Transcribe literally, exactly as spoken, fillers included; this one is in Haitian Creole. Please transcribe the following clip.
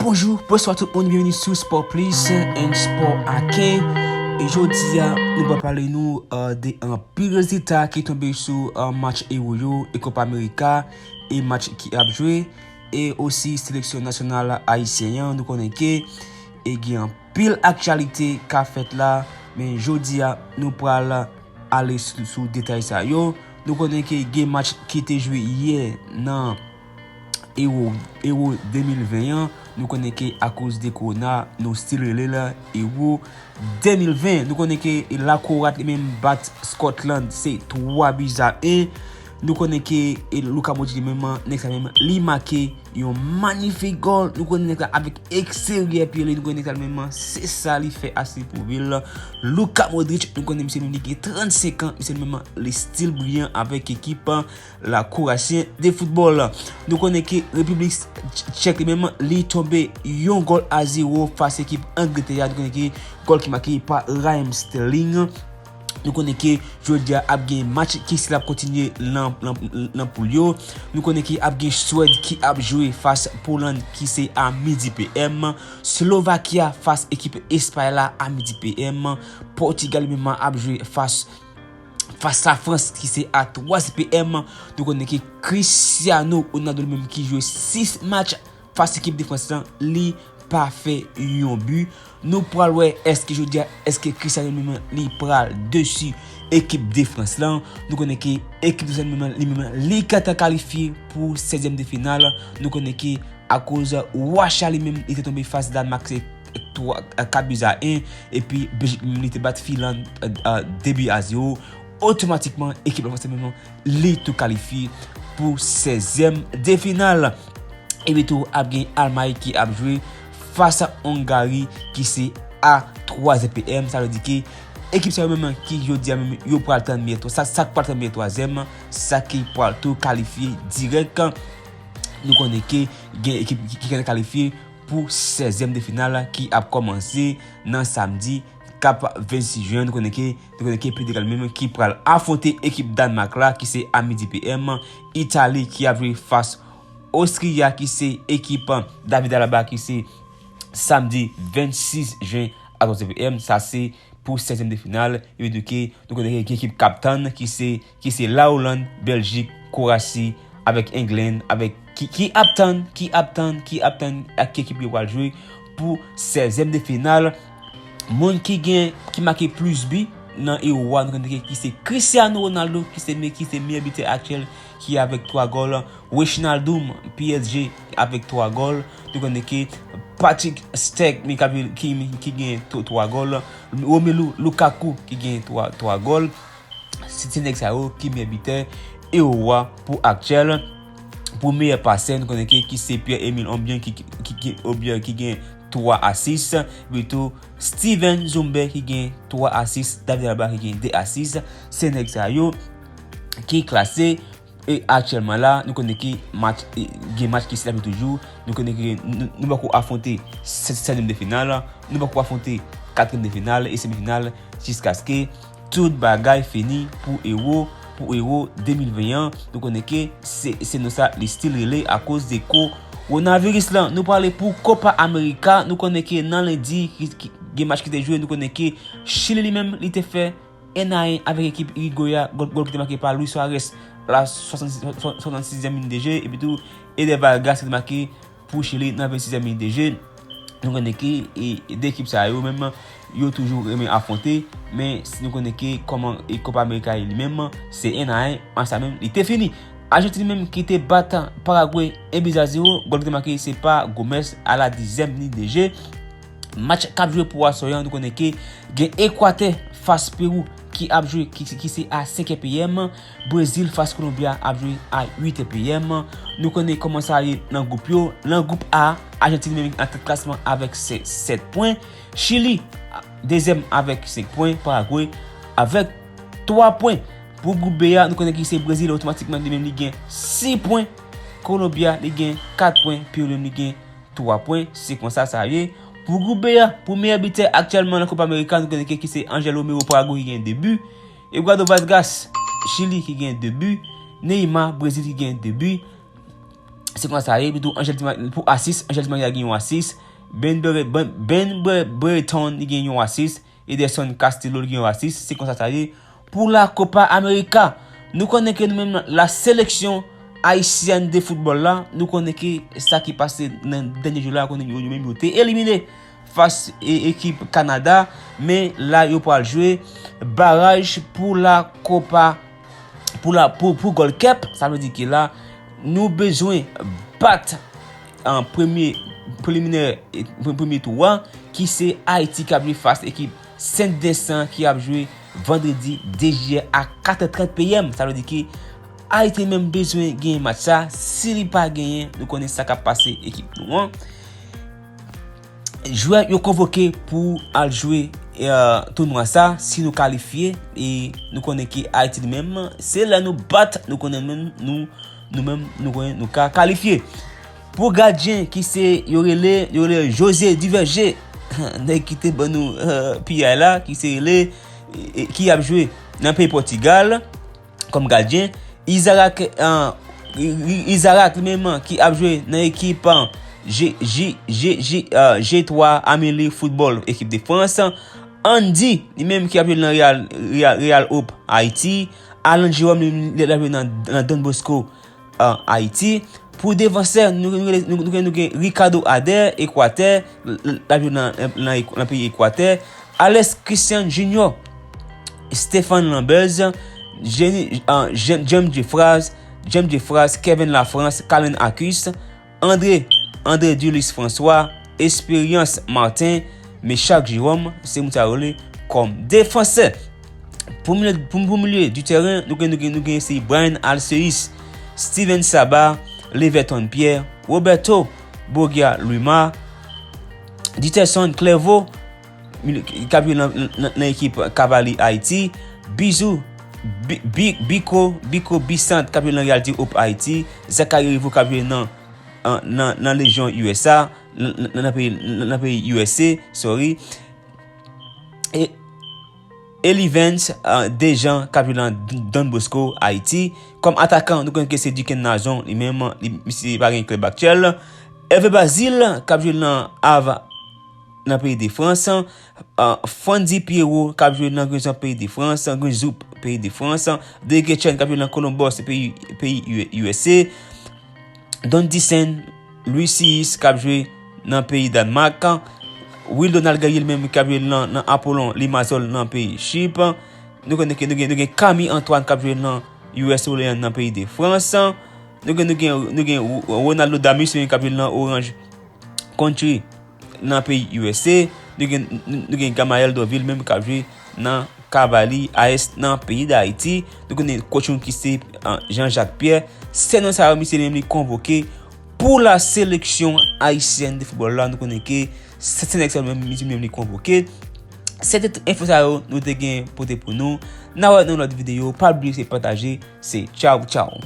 Bonjou, bonswa tout moun, byenveni sou Sport Plus and Sport Aken. E jodi a, nou va pale nou uh, de anpil rezilta ki tonbe sou uh, match Euro yo e Copa America e match ki ap jwe e osi seleksyon nasyonal ayisyen an. Nou konnen ke e gen anpil aktyalite k ap fèt la, men jodi a, nou pral ale sou, sou detay sa yo. Nou konnen ke gen match ki te jwe yè nan Euro, Euro de mil ven an, nou konnen ke akoz de kowona, nou still rele l Euro de mil ven. Nou konnen ke Lakorat li menm bat Scotland, se twa bi a en. Nou konnen ke e Luka Modric li menm, nèg sa menm, li make yon manifik gòl. Nou konnen nèg sa avèk eksteryè pye li, nou konnen nèg sa li menm, se sa li fè ase pou vil. Luka Modric, nou konnen misye menm li gen trannsenk an, misye menm li still briyan avèk ekip Lakoratyen de foutbòl. Nou konnen ke Repiblik Tchèk li menm li tonbe yon gòl a zewo fas ekip Angletè a. Nou konnen ke gòl ki make pa Raheem Sterling. Nou konnen ke jodi a ap gen match ki still ap kontinye nan, nan, nan poul yo. Nou konnen ke ap gen Swèd ki ap jwe fas Poland ki se a midi P M. Slovakia fas ekip Espay la a midi P M. Pòtigal li menm ap jwe fas fas Lafrans ki se a twa zè P M. Nou konnen ke Cristiano Ronaldo li menm ki jwe sis match fas ekip de Frans lan, li pa fè yon bi. Nou pral wè èske jodi a, èske Cristiano li menm li pral desi ekip de Frans lan. Nou konnen ke ekip de Frans li menm li gentan kalifye pou sèzyèm de final. Nou konnen ke akoz Rwasya li menm li te tonbe fas Dànmak, se twa, kat bi a en, epi Beljik li menm li te bat Finland de bi a zewo. Otomatikman, ekip Lafrans li menm li tou kalifye pou sèzyèm de final. Epi tou, ap gen Almay ki ap jwe fas Ongari ki se a twa zè P M. Sa vle di ke ekip sa yo menm ki jodi a menm yo pral tann miyè twa, sa, sa k pral tann miyè twazyèm, sa ki pral tou kalifye dirèk. Nou konnen ke gen ekip ki, ki kalifye pou sèzyèm de final ki ap kòmanse nan samdi k ap vennsis jen. Nou konnen ke, nou konnen ke Pòtigal menm ki pral afwonte ekip Dànmak la ki se a midi P M, Itali ki ap jwe fas Ostriya ki se ekip David Alaba ki se samdi vennsis jen a twa zè P M. Sa se pou sèzyèm de final. Epi tou ke nou konnen gen ekip k ap tann ki se, ki se Lawolann, Bèljik, Kowasi, avèk England, avèk ki, ki ap tann, ki ap tann, ki ap tann ak ki ekip yo pral jwe pou sèzyèm de final. Moun ki gen, ki make plis bi nan Euro a, nou konnen ke ki se Cristiano Ronaldo, ki se me-, ki se meyè bitè aktyèl, ki avèk twa gòl. Wijnaldum, P S G, avèk twa gòl. Nou konnen ke Patrik Stek, Mikayèl, ki, ki gen twa gòl. Romelu Lukaku, ki gen twa, twa gòl. Se, se nèg sa yo ki meyè bitè Euro a pou aktyèl. Pou meyè pasè, nou konnen ke ki se Pierre-Emile Obiang ki, ki, ki, Obiang ki gen twa asis. Epi tou, Steven Zumbe ki gen twa asis. David Alaba ki gen de asis. Se nèg sa yo ki klase. E aktyèlman la, nou konnen ke match, e, gen match ki still ap jwe toujou. Nou konnen ke nou, nou poko afwonte sè-, sètyèm de final, nou poko afwonte katriyèm de final e semi final jiskaske tout bagay fini pou Euro, pou Euro de mil ven an. Nou konnen ke se, se nou sa li still rele akoz de kowonaviris lan. Nou pale pou Copa America, nou konnen ke nan lendi, ki, ki, gen match ki te jwe, nou konnen ke Chili li menm, li te fè en a en avèk ekip Uruguay a, gòl, gòl ki te make pa Luis Suarez la swasann-, swasann-, swasann-, swasann-sizyèm minit de je, epi tou Eder Vargas ki te make pou Chili nan vennsizyèm minit de je. Nou konnen ke, e, de ekip sa yo menm, yo toujou renmen afwonte, men si nou konnen ke kòman e Copa America ye li menm, se en a en, match sa menm, li te fini. Ajantin menm ki te bat Paragwe en bi a zewo, gòl ki te make se pa Gomez a la dizyèm minit de je. Match k ap jwe pou aswè an, nou konnen ke gen Ekwatè fas Pewou ki ap jwe, ki, ki se a senk è P M. Brezil fas Kolonbya ap jwe a uit è P M. Nou konnen kòman sa ye nan gwoup yo. Nan gwoup A, Ajantin menm an tèt klasman avèk sè-, sèt pwen. Chili, dezyèm avèk senk pwen. Paragwe avèk twa pwen. Pou gwoup B a, nou konnen ki se Brezil otomatikman li menm li gen sis pwen. Kolonbya li gen kat pwen. Pewou li menm li gen twa pwen, se konsa sa ye. Pou gwoup B a, pou meyè bitè aktyèlman nan Copa America, nou konnen ke ki se Angel Romero, Paragwe ki gen de bi. Eduardo Vargas, Chili ki gen de bi. Neymar, Brezil ki gen de bi. Se konsa sa ye. Epi tou, Angel Di Ma-, pou asis, Angel Di Maria gen yon asis. Ben Bre-, Ben, Ben Bre-, Breton, li gen yon asis. Ederson Castillo, li gen yon asis. Se konsa sa ye. Pou la Copa America, nou konnen ke nou menm la seleksyon ayisyèn de foutbòl la, nou konnen ke sa ki pase nan dènye jou la, konnen yo, yo menm yo te elimine fas e, ekip Kanada, men la yo pral jwe baraj pou la Copa, pou la, pou, pou Gold Cup, sa vle di ke la, nou bezwen bat an premye preliminè, e, pre-, premye tou a, ki se Ayiti k ap jwe fas ekip Sent Vensan ki ap jwe vandredi de jiyè a kat è trant P M. Sa vle di ke Ayiti menm bezwen genyen match sa. Si li pa genyen, nou konnen sa k ap pase ekip nou an. Jwè yo konvoke pou al jwe, e, tounwa sa, si nou kalifye, e nou konnen ke Ayiti li menm, se lè nou bat, nou konnen menm, nou, nou menm, nou konnen nou ka kalifye. Pou gadyen ki se, yo rele, yo rele José Duverger, nèg ki te ban nou, e, piyay la, ki se rele, e, ki ap jwe nan peyi Pòtigal, kòm gadyen. Izarak, e, I-, I-, Izarak li menm ki ap jwe nan ekip, e, G, G, G, G, e, G twa Amélie Football, ekip de Frans. Andy, li menm ki ap jwe nan Real, Real, Real Hope Haiti. Alan Jerome, li, li ap jwe nan, nan Don Bosco, e, Haiti. Pou defansè, nou, nou, nou, nou, nou gen Ricardo Adair, Ekwatè, l-, l-, l ap jwe nan, nan, nan peyi Ekwatè. Alex Christian Junior, Stéphane Lambez, Jenny, e, Jem-, James Jeffras, James Jeffras, Kevin Lafrance, Kalen Acus, André, André Dulis François, Expérience Martin, Mechak Jerome, se moun sa yo rele kòm defansè. Pou milye, pou, pou milye di tèren, nou gen, nou gen, nou gen se Brian Alceus, Steven Saba, Leverton Pierre, Roberto Bogia Luma, Diterson Clairvaux, milye, k ap jwe nan, nan, nan ekip Cavalry Haiti, Bizou, Bi-, Bi-, Biko, Biko Bisant, k ap jwe nan Realty Hope Haiti, Zachary Rivo, k ap jwe nan, an, nan, nan Lejyon U S A, nan, nan, nan peyi, nan, nan peyi U S A, sorry. E, Elivens, e, Dejean, k ap jwe nan Don Bosco, Haiti. Kòm atakan, nou konnen ke se Duken Nazon, li menm, li, misye pa gen klèb aktyèl. Hervé Bazile, k ap jwe nan Havre, nan peyi de Frans. E, Frandy Pierrot, k ap jwe nan Grisons, peyi de Frans, Grisons, peyi de Frans. Derrick Etchen, k ap jwe nan Columbus, peyi, peyi U-, U S A. Don Dicen, Louis Six, k ap jwe nan peyi Dànmak. Will Donald Guerrier, li menm, k ap jwe nan, nan Apollon Limassol, nan peyi Chip. Nou konnen ke nou gen, nou gen Camille Antoine, k ap jwe nan U S Orléans, nan peyi de Frans. Nou gen, nou gen, nou gen Ronaldo Damus, li menm, k ap jwe nan Orange County, nan peyi U S A. Nou gen, nou, nou gen Gamaël Dorvil, menm, k ap jwe nan Cavalry A S nan peyi Dayiti. Nou konnen coach nou ki se, e, Jean-Jacques Pierre. Se non sa yo, misye menm li konvoke pou la seleksyon ayisyèn de foutbòl la. Nou konnen ke se, se nèg sa yo menm, misye menm li konvoke. Se te tout enfo sa yo nou te gen pote pou nou. N a wè nan lòt videyo. Pa bliye se pataje. Se tchaw, tchaw.